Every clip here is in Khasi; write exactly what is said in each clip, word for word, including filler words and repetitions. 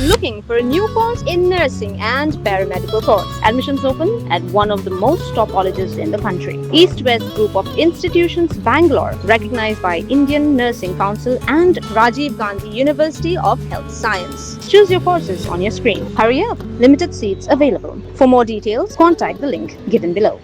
Looking for a new course in nursing and paramedical course? Admissions open at one of the most top colleges in the country. East West Group of Institutions, Bangalore, recognized by Indian Nursing Council and Rajiv Gandhi University of Health Science. Choose your courses on your screen. Hurry up, limited seats available. For more details, contact the link given below.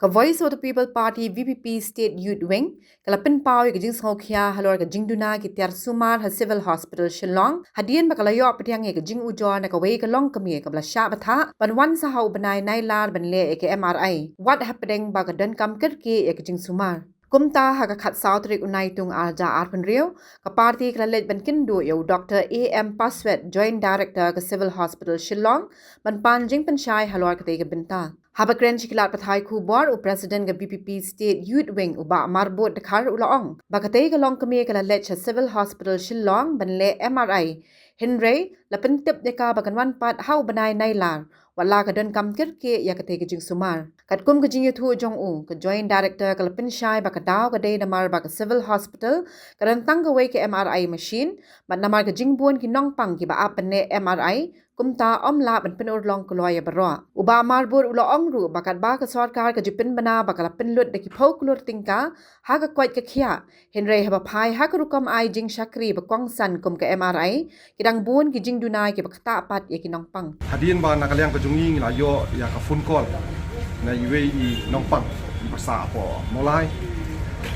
Ka Voice of the People Party, V P P State Youth Wing, ka la pynpaw ïa ka jingsngewkhia halor ka jingduna ki tiar sumar ha Civil Hospital Shillong, hadien ba ka la ïoh pdiang ïa ka jingujor na kawei ka longkmie kaba la shah bthah ban wan sa ha u bnai Nailar ban leh ïa ka M R I, wat hapdeng ba ka donkam kyrkieh ïa ka jingsumar. Kumta, ha ka khatsaw tarik u Naitung arhajar arphew hynriew, ka party ka la leit ban kynduh ïa u Doctor A M Paswet, Joint Director ka Civil Hospital Shillong, ban pan jingpynshai halor katei ka bynta. Haba kren sha ki lad pathai khubor, u President ka V P P State Youth Wing, u Bah Marbud Dkhar, u la ong ba katei ka longkmie ka la leit sha Civil Hospital Shillong ban leh M R I, hynrei la pyntip ïa ka ba kan wan pat ha u bnai Nailar, wat la ka donkam kyrkieh ïa katei ka jingsumar. Katkum ka jingïathuh jong u, ka Joint Director ka la pynshai ba ka daw ka dei namar ba ka Civil Hospital ka don tang kawei ka M R I machine, bad namar ka jingbun ki nongpang kiba ap ban leh M R I, kumta ym lah ban pynurlong kloi ïa baroh. U Bah Marbud u la ong ruh ba katba ka sorkar ka ju pynbna ba ka la pynlut da ki phew klur tyngka ha ka koit ka khiah, hynrei haba phai ha ka rukom ai jingshakri ba kongsan kum ka M R I, ki dang bun ki jingduna kiba ktah pat ïa ki nongpang. Hadien ba na ka liang ka jong ngi ngi la ïoh ïa ka phone call na iwei i nongpang iba sah hapoh Mawlai.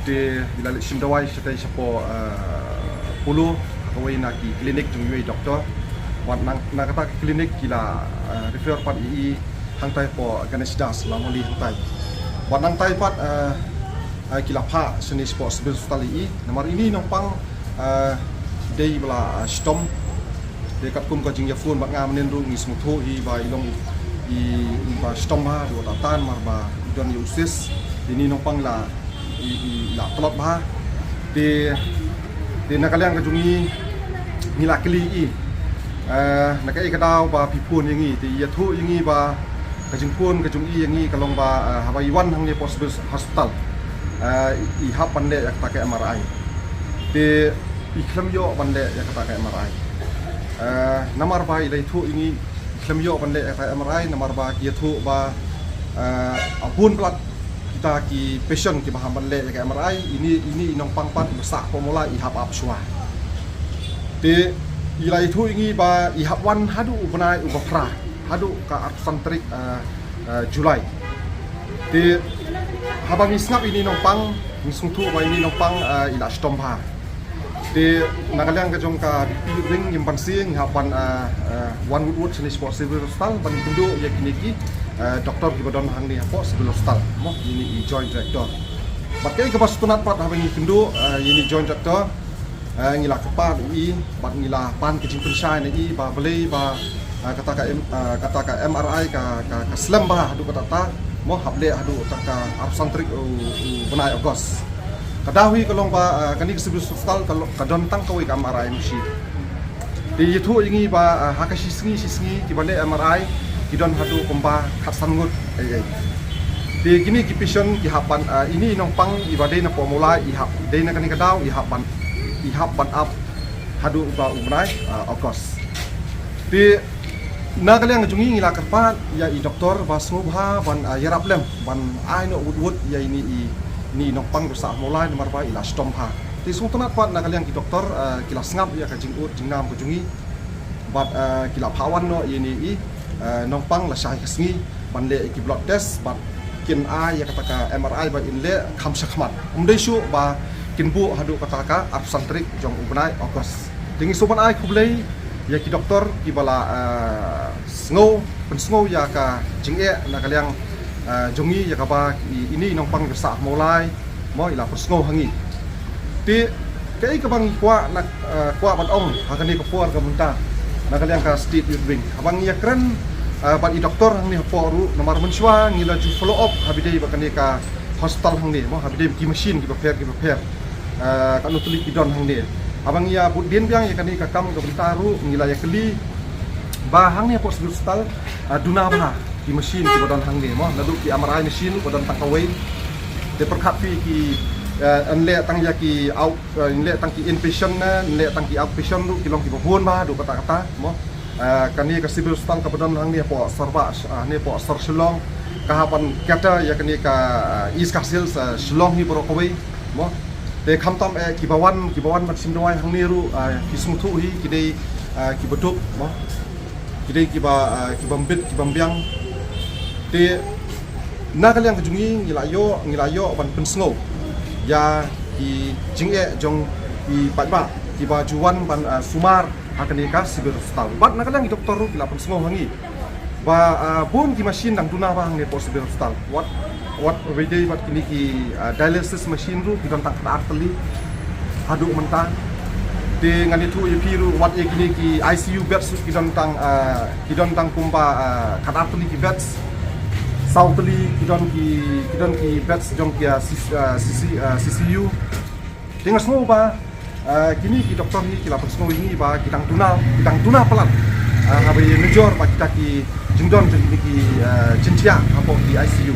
Te i la leit shim dawai shatei shapoh, eh, Polo, ha kawei na ki klinik jong iwei i doktor. Wat na, na kata ka klinik ki la, eh, refer pat ïa i hangtai hapoh Ganesh Das Lamoli hangtai. Wat nangtai pat, eh, eh, ki la phah shane shapoh Civil Hospital ïa i. Namar ine i nongpang, eh, dei ba la, eh, shitom. Te katkum ka jingïaphone bad nga mynnin ruh ngi sngewthuh hi ba i long i, iba shitom bha, dei wat la tan namar ba i don ïa u cyst. Ine i nongpang la i, i la tlot bha. Te, te na ka liang ka jong ngi ngi la kylli i, eh, na kaei ka daw ba phi phone ïa ngi, te i ïathuh ïa ngi ba ka jingphone ka jong i ïa ngi ka long ba, eh, haba i wan hangne hapoh Civil Hospital, eh, i, i hap ban leh ïa kata ka M R I. Te i khlem ïoh ban leh ïa kata ka M R I. Eh, namar ba i la ïathuh ïa ngi i khlem ïoh ban leh ïa kata ka M R I, namar ba ki ïathuh ba, eh, a bun palat kita ki patient kiba hap ban leh ïa ka M R I, ine, ine i nongpang pat iba sah hapoh Mawlai i hap ap shuwa. Te i la ïathuh ïa ngi ba i hap wan haduh u bnai uba phra, haduh ka arphew san tarik, eh, eh, July. Te haba ngi sngap ine i nongpang, ngi sngewthuh ba ine i nongpang, eh, i la shitom bha. Te na ka liang ka jong ka V P Youth Wing, ngim banse, ngi hap ban, eh, eh, wan wut wut shane shapoh Civil Hospital ban kynduh ïa kine ki, eh, doktor kiba don hangne hapoh Civil Hospital, mo, ine i Joint Director. Bad kaei kaba sngewtynnat pat haba ngi kynduh, eh, ïa ine i Joint Director, eh, ngi la kyrpad ïa i bad ngi la pan ka jingpynshai na i ba balei ba, eh, kata ka M-, eh, kata ka M R I ka, ka, ka slem bha haduh katta, mo, hap leh haduh kata ka arphew san tarik u, u bnai August. Ka daw hi ka long ba, eh, kane ka Civil Hospital ka lo-, ka don tang kawei ka M R I machine. Te ïathuh ïa ngi ba, eh, ha ka shi sngi shi sngi kiba leh M R I ki don haduh kumba khatsan ngut ei ei. Te kine ki patient ki hap ban, eh, ine i nongpang iba dei na hapoh Mawlai i hap, dei na kane ka daw i hap ban, i hap ban ap haduh ba u bnai, eh, August. Te na ka liang jong ngi ngi la kyrpad ïa i doktor ba sngewbha ban, ah, ïarap lem ban ai noh wut wut ïa ine i, ine i nongpang ba sah Mawlai namar ba i la shitom bha. Te sngewtynnat pat na ka liang ki doktor, ah, ki la sngap ïa ka jingud jingnam ka jong ngi bad, ah, ki la phah wan noh ïa ine i, ah, nongpang lashai ka sngi ban leh ïa ki blood test bad kin ai ïa kata ka M R I ba in leh kham shakhmat. Ym dei shuh ba kin buh haduh kata ka arphew san tarik jong u bnai August. Te ngi sngewbha ban ai khublei ïa ki doktor kiba la, eh, sngew, pynsngew ïa ka jingeh na ka liang, eh, jong ngi ïa kaba i, ine i nongpang ba sah Mawlai, mo, i la pynsngew ha ngi. Te kaei kaba ngi kwah na, eh, kwah ban ong ha kane ka por ka mynta na ka liang ka State Youth Wing. Haba ngi ïakren, eh, bad i doktor hangne hapoh ruh namar mynshuwa ngi la ju follow up haba ïadei bad kane ka hospital hangne, mo, haba ïadei bad ki machine kiba pher kiba pher. Eh, katno tylli ki don hangne. Haba ngi ïa bud dien biang ïa kane ka kam ka bynta ruh ngi la ïakylli ba hangne hapoh Civil Hospital, eh, duna bha ki machine kiba don hangne, mo, naduh ki M R I machine ruh ba don tang kawei. Te pyrkhat phi ki, Eh, yn leh tang ïa ki out, eh, yn leh tang ki inpatient ne, yn leh tang ki outpatient ruh ki long kiba bun bha haduh katta katta, mo. Eh, kane ka civil hospital kaba don hangne hapoh Sarbah, ah, hangne hapoh sor Shillong, ka hap ban cater ïa kane ka, ah, East Khasi Hills, ah, Shillong hi baroh kawei, mo. Te khamtam eh kiba wan, kiba wan ban shim dawai hangne ruh, ah, ki sngewthuh hi ki dei, ah, kiba duk, mo. Ki dei kiba, ah, kiba mbit, kiba mbiang. Te na ka liang ka jong ngi, ngi la ïoh, ngi la ïoh ban pynsngew ïa ki jingeh jong ki paidbah kiba ju wan ban, ah, sumar ha kane ka civil hospital. Bad na ka liang ki doktor ruh ki la pynsngew ha ngi ba, ah, bun ki machine dang duna bha hangne hapoh civil hospital. Wat, wat ba ïadei bad kine ki, ah, dialysis machine ruh ki don tang khatar tylli haduh mynta. Te ngan ïathuh ïa phi ruh wat ïa kine ki I C U beds ruh ki don tang, ah, ki don tang kumba, ah, khatar tylli ki beds. Saw tylli ki don ki, ki don ki beds jong ki, ah, C C, ah, C C, ah, C C U. Te nga sngew ba, ah, kine ki doktor hi ki la pynsngew ïa ngi ba ki dang duna, ki dang duna palat, ah, haba ïanujor bad kita ki jingdon jong kine ki, ah, jingthiah hapoh ki I C U.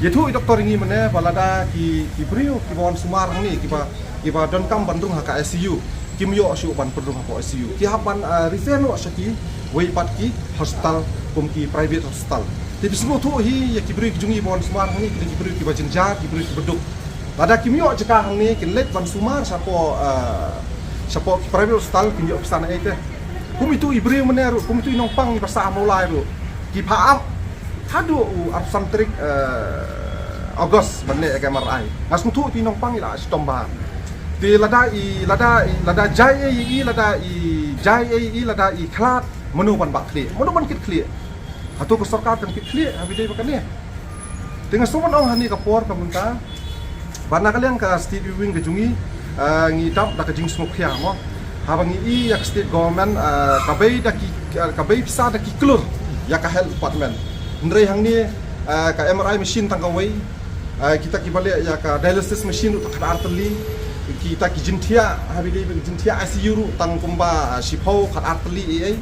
Ïathuh ïa doktor ïa ngi mynne ba lada ki, ki briew kiba wan sumar hangne kiba, kiba donkam ban rung ha ka I C U, kim ïoh shuh ban pynrung hapoh I C U. Ki hap ban, ah, refer noh sha kiwei pat ki hospital kum ki private hospital. Te phi sngewthuh hi ïa ki briew ki jong ngi ba wan sumar hangne, ki briew kiba jynjar, ki briew kiba duk. Lada kim ïoh jaka hangne kin leit ban sumar shapoh, eh, shapoh ki private hospital, kin ïoh pisa na ei te. Kum itu i briew mynne ruh, kum itu i nongpang iba sah ha Mawlai ruh, ki pha ap haduh u arphew san tarik, eh, August ban leh ïa ka M R I. Nga sngewthuh itu i nongpang i la shitom bha. Te lada i, lada i, lada jai ei i, lada i jai ei i, lada i khlad, mano ban bah khlieh, mano ban kit khlieh? Hato ka sorkar kan kit khlieh haba ïadei bad kane? Te nga sngew ban ong ha kane ka por ka mynta ba na ka liang ka state wing ka jong ngi, ah, ngi dap da ka jingsngewkhia, mo. Haba ngi i ïa ka state government, ah, ka bei da ki, ah, ka bei pisa da ki klur ïa ka health department. Hynrei hangne, ah, ka M R I machine tang kawei, ah, kita kiba leh ïa ka dialysis machine ruh tang khatar tylli, kita ki jingthiah, haba ïadei bad ki jingthiah I C U ruh tang kumba, ah, shiphew khatar tylli ei ei.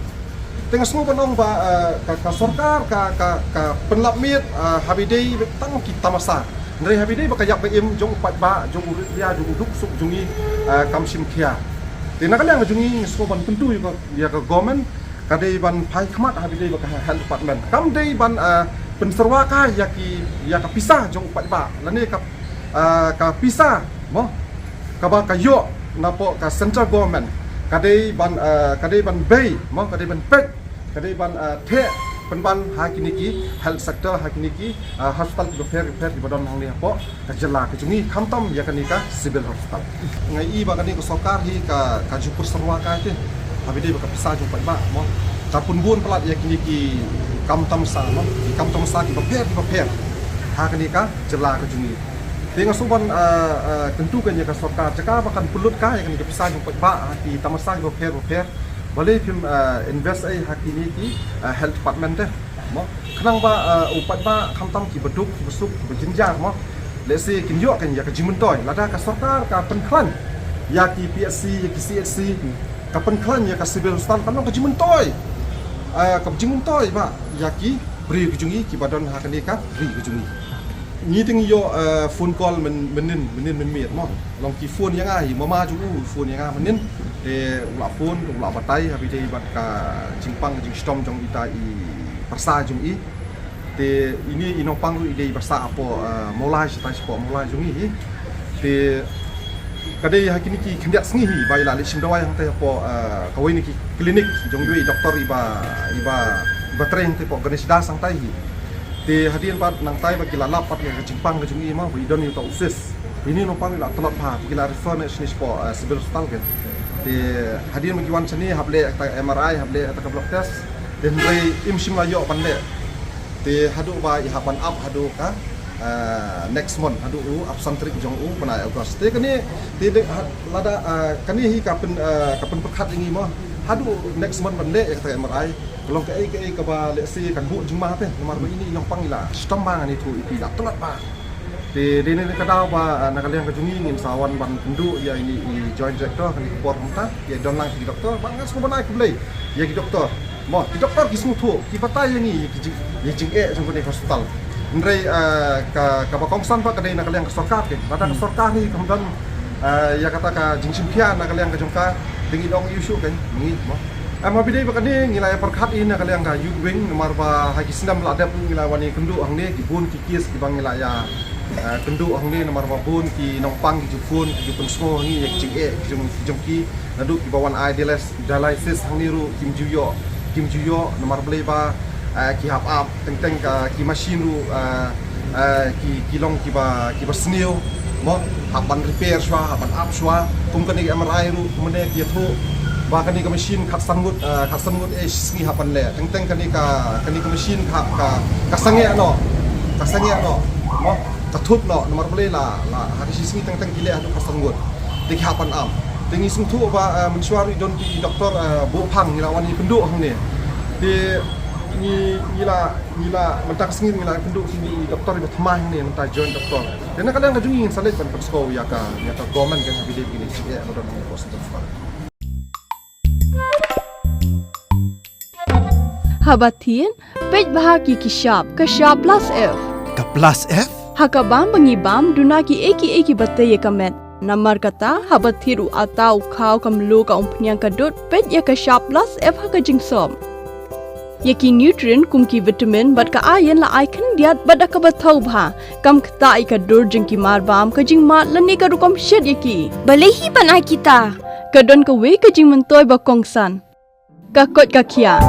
Te nga sngew ban ong ba, eh, ka, ka sorkar ka, ka, ka pynlap miet, eh, haba ïadei bad tang ki tamasa. Hynrei haba ïadei bad ka ïap ka im jong u paidbah, jong u rit ria, jong u duk suk jong ngi, eh, kam shim khia. Te na ka liang ka jong ngi nga sngew ban kyntu ïa ka, ïa ka government, ka dei ban phai khmat haba ïadei bad ka health department. Kam dei ban, eh, pynsyrwa kai ïa ki, ïa ka pisa jong u paidbah lane ka, eh, ka pisa, mo, kaba ka ïoh napoh ka central government, ka dei ban, eh, ka dei ban bei, mo, ka dei ban peit, ka dei ban, eh, theh pynban ha kine ki health sector, ha kine ki, eh, hospital kiba pher kiba pher kiba don hangne hapoh ka jylla ka jong ngi, khamtam ïa kane ka civil hospital. Nga i ba kane ka sorkar hi ka, ka ju pynsyrwa kai te haba ïadei bad ka pisa jong u paidbah, mo. Ka pynbun palat ïa kine ki kam tamasa, mo, ki kam tamasa kiba pher kiba pher ha kane ka jylla ka jong ngi. Te nga sngew ban, eh, eh, kyntu kein ïa ka sorkar, jaka ba kan pynlut kai ïa kane ka pisa jong u paidbah ha ki tamasa kiba pher kiba pher, balei phim, eh, invest ei ha kine ki, eh, health department te, mo. Khnang ba, eh, u paidbah khamtam kiba duk, kiba suk, kiba jynjar, mo, lehse kin ïoh kein ïa ka jingmyntoi. Lada ka sorkar ka pynkhlaiñ ïa ki P H C, ïa ki C H C, ka pynkhlaiñ ïa ka civil hospital, kan long ka jingmyntoi, eh, ka jingmyntoi ba ïa ki briew ki jong ngi kiba don ha kane ka ri ka jong ngi. Ngi te ngi ïoh, eh, phone call myn-, mynnin, mynnin mynmiet, mo. Long ki phone ïa nga hi, mama jong u phone ïa nga mynnin. Te u la phone, u la batai haba ïadei bad ka jingpang jingshitom jong ita i pyrsa jong i. Te ine i nongpang ruh i dei i ba sah hapoh, eh, Mawlai, shatai shapoh Mawlai jong ngi hi. Te ka dei ha kine ki khyndiat sngi hi ba i la leit shim dawai hangtai hapoh, eh, kawei na ki klinik jong iwei i doktor iba, iba, iba trei hangtai hapoh Ganesh Das hangtai hi. Te hadien pat nangtai ba ki la lap pat ïa ka jingpang ka jong i, mo, ba i don ïa uta u cyst. Ine i nongpang i la tlot bha, ki la refer noh shane shapoh, eh, civil hospital kein. Te hadien ba ki wan shane hap leh kata ka M R I, hap leh kata ka blood test. Te hynrei im shym la ïoh ban leh. Te haduh ba i hap ban ap haduh ka, eh, next month, haduh u arphew san tarik jong u bnai August. Te kane, te de, ha, lada, eh, kane hi ka pyn, eh, ka pynpyrkhat ïa ngi, mo. Haduh next month ban leh ïa kata ka M R I. Ka long kaei kaei kaba lehse kan buh jingma te, namar ba ine i nongpang i la shitom bha, ngan ïathuh ïa phi, i la tlot bha. Te dei na kata ka daw ba, ah, na ka liang ka jong ngi ngin sa wan ban kynduh ïa ine i Joint Director ha kane ka por mynta, ïa don lang ki doktor, ba nga sngewbha ban ai khublei ïa ki doktor. Mo, ki doktor ki sngewthuh, ki batai ïa ngi ïa ki jing, ïa jingeh jong kane ka hospital. Hynrei, eh, ka, kaba kongsan pat ka dei na ka liang ka sorkar kein. Lada ka sorkar hi kam don, eh, ïa kata ka jingshim khia na ka liang ka jong ka, te ngi ong ïa u shuh kein, ngi, mo. Eh, ma bynta ba kane ngi la ïa pyrkhat ïa na ka liang ka Youth Wing, namar ba ha ki snem la dep ngi la wan ïa kynduh hangne, ki bun ki case kiba ngi la ïa, eh, kynduh hangne, namar ba bun ki nongpang ki ju phone, ki ju pynsngew hangne ïa ki jingeh ki jong, ki jong ki, naduh kiba wan ai dialysis dialysis hangne ruh kim ju ïoh, kim ju ïoh, namar balei ba, eh, ki hap ap, teng teng ka, ki machine ruh, eh, eh, ki, ki long kiba, kiba sniew, mo, hap ban repair shuwa, hap ban ap shuwa, kum kane ka M R I ruh, kumne ki ïathuh ba kane ka machine khatsan ngut, eh, khatsan ngut, eh, shi sngi hap ban leh, teng teng kane ka, kane ka machine ka, ka, ka sangeh noh, ka sangeh noh, mo, ka thut noh, namar balei la, la, ha ka shi sngi teng teng ki leh haduh khatsan ngut. Te ki hap ban ap. Te ngi sngewthuh ba, eh, mynshuwa ruh don ki doktor, eh, buh phang ngi la wan ïa kynduh hangne. Te ngi, ngi la, ngi la mynta ka sngi ngi la kynduh ki doktor ba thymmai hangne mynta joint doktor. Te na ka liang ka jong ngi ngin sa leit ban pynskhem ïa ka, ïa ka government ka ngi bidit kine ki eh ba don hangne ko sngewthuh. Haba thied, peit bha ki ki shap, ka shap plus F. Ka plus F? Ha ka bam ba ngi bam, duna ki ei ki ei kiba tei ïa ka met. Namar kata, haba thied u atta u khaw ka mluh ka umphniang ka dud, peit ïa ka shap plus F ha ka jingsop. Ïa ki nutrient kum ki vitamin bad ka iron la ai khyndiat bad da kaba thaw bha. Kam ktah ïa ka dur jong ki mar bam, ka jingmad lane ka rukom shet ïa ki. Balei hi ban ai kita? Ka don kawei ka jingmyntoi ba kongsan. Ka koit ka khiah.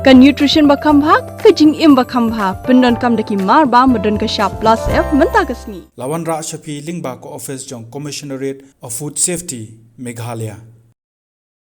Ka nutrition ba kham bha, ka jingim ba kham bha, pyndonkam da ki mar bam ba don ka shap plus F mynta ka sngi. La wanrah sha phi lyngba ka office jong Commissionerate of Food Safety, Meghalaya.